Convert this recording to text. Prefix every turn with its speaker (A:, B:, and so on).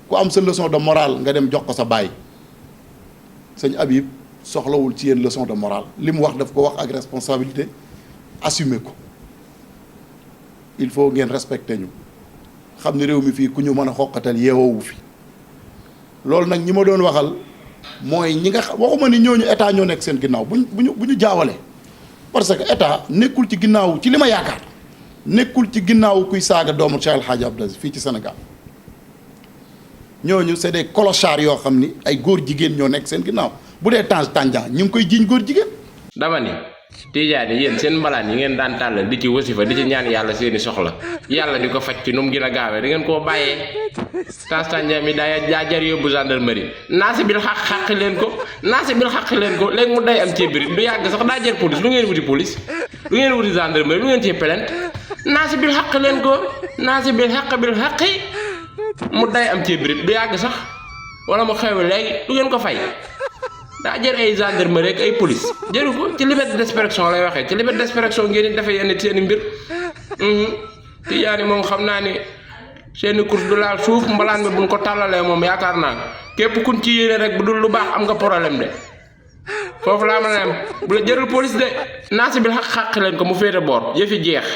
A: ku am sa leçon de morale nga dem jox ko sa baay sëñ Habib soxlawul ci yéen leçon de morale li mu wax daf ko wax ak responsabilité assumer ko il faut ngeen respecter ñu xam ni réew mi fii ku ñu mën a xoqatal yeewoowu fi loolu nag ñi ma doon waxal mooy ñi nga waxuma ni ñooñu état ñoo nekk seen ginnaaw bu ñu jaawale parce que état nekkul ci ginnaaw ci li ma yaakaar nekkul ci ginnaaw kuy saaga doomu Cheikh El Hadj Abdou Aziz fii ci Sénégal ñooñu c'est des clochards yoo xam ni ay góor jigéen ñoo nekk seen ginnaaw bu dee Tandian ñu ngi koy jiiñ góor jigéen.
B: dama ni Tidiane yéen seen mbalaan yi ngeen daan tàllal di ci wasifa di ci ñaan yàlla seeni soxla yàlla di ko faj ci nu mu gën a gaawee da ngeen koo bàyyee Tandian mi daa jar yóbbu gendarmerie naasi bil xaqi leen ko léegi mu day am ci biir du yàgg sax daa jar police lu ngeen wuti police lu ngeen wuti gendarmerie lu ngeen ci plainte naasi bil xaqi leen ko naasi bil xaqi mu day am ci biir du yàgg sax wala mu xew léegi du ngeen ko fay. daa jër ay gendarmerie ak ay police jëru ko ci liberté d'expression lay waxee ci liberté d'expression ngeen di defee yenn seeni mbir Tidiane moom xam naa ni seeni course du laal suuf mbalaan bi buñ ko tàllalee moom yaakaar naa képp kun ci yéene rek bu dul lu baax am nga problème de foofu laa mën a am bu la jërul police de naasi bi xaq leen ko mu féete boor yëfi jeex